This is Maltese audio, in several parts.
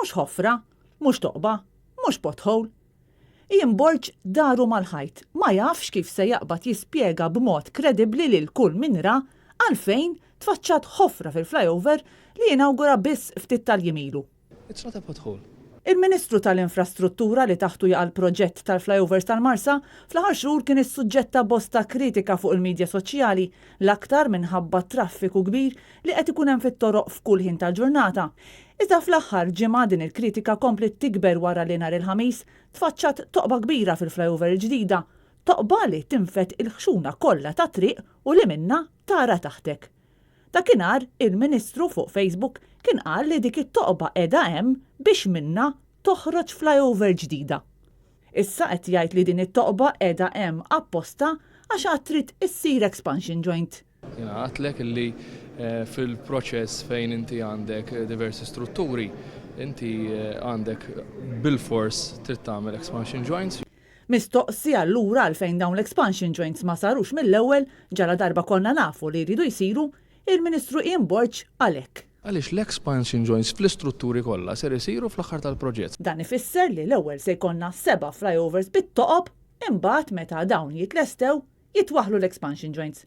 Mhux ħofra, mhux toqba, mhux pothole. Ian Borg daru mal-ħajt, ma jafx kif se jaqbad jispjega b'mod kredibbli lil kull min ra għalfejn tfaċċat ħofra fil-flyover li inawgura biss ftit tal-jiem ilu. It's not a pothole. Il-Ministru tal-Infrastruttura li taħtu jaqa' l-proġett tal-flyovers tal-Marsa, fl-aħħar xhur kien is-suġġett ta' bosta kritika fuq il-midja soċjali, l-aktar minħabba t-traffiku kbir li qed ikun hemm fit-toroq f'kull ħin tal-ġurnata. Iżda fl-aħħar ġimgħa din il-kritika kompliet tikber wara li nhar il-Ħamis tfaċċat toqba kbira fil-flyover il-ġdida, toqba li tinfed il-ħxuna kollha tat-triq u li minnha tara taħtek. Dakinhar, il-Ministru fuq Facebook kien qal li dik it-toqba qiegħda hemm biex minnha toħroġ flyover ġdida. Issa qed jgħid li din it-toqba qiegħda hemm apposta għax għad trid issir expansion joint. Jiena għadtlek illi fil-proċess fejn inti għandek diversi strutturi, inti għandek bilfors trid tagħmel expansion joints. Mistoqsi allura għalfejn dawn l-expansion joints ma sarux mill-ewwel, ġaladarba konna nafu li jridu jsiru, il-Ministru Ian Borg qal hekk. Għaliex l-expansion joints fl-istrutturi kollha ser isiru fl-aħħar tal-proġett. Dan ifisser li l-ewwel se jkollna seba' flyovers bit-toqob, imbagħad meta dawn jitlestew, jitwaħħlu l-expansion joints.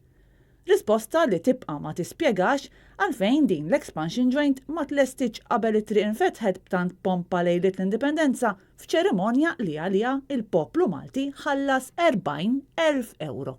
Risposta li tibqa' ma tispjegax għalfejn din l-expansion joint ma tlestietx qabel it-triq infetħet b'tant pompa lejliet l-Indipendenza f'ċerimonja li għaliha l-poplu Malti ħallas 40,000 ewro.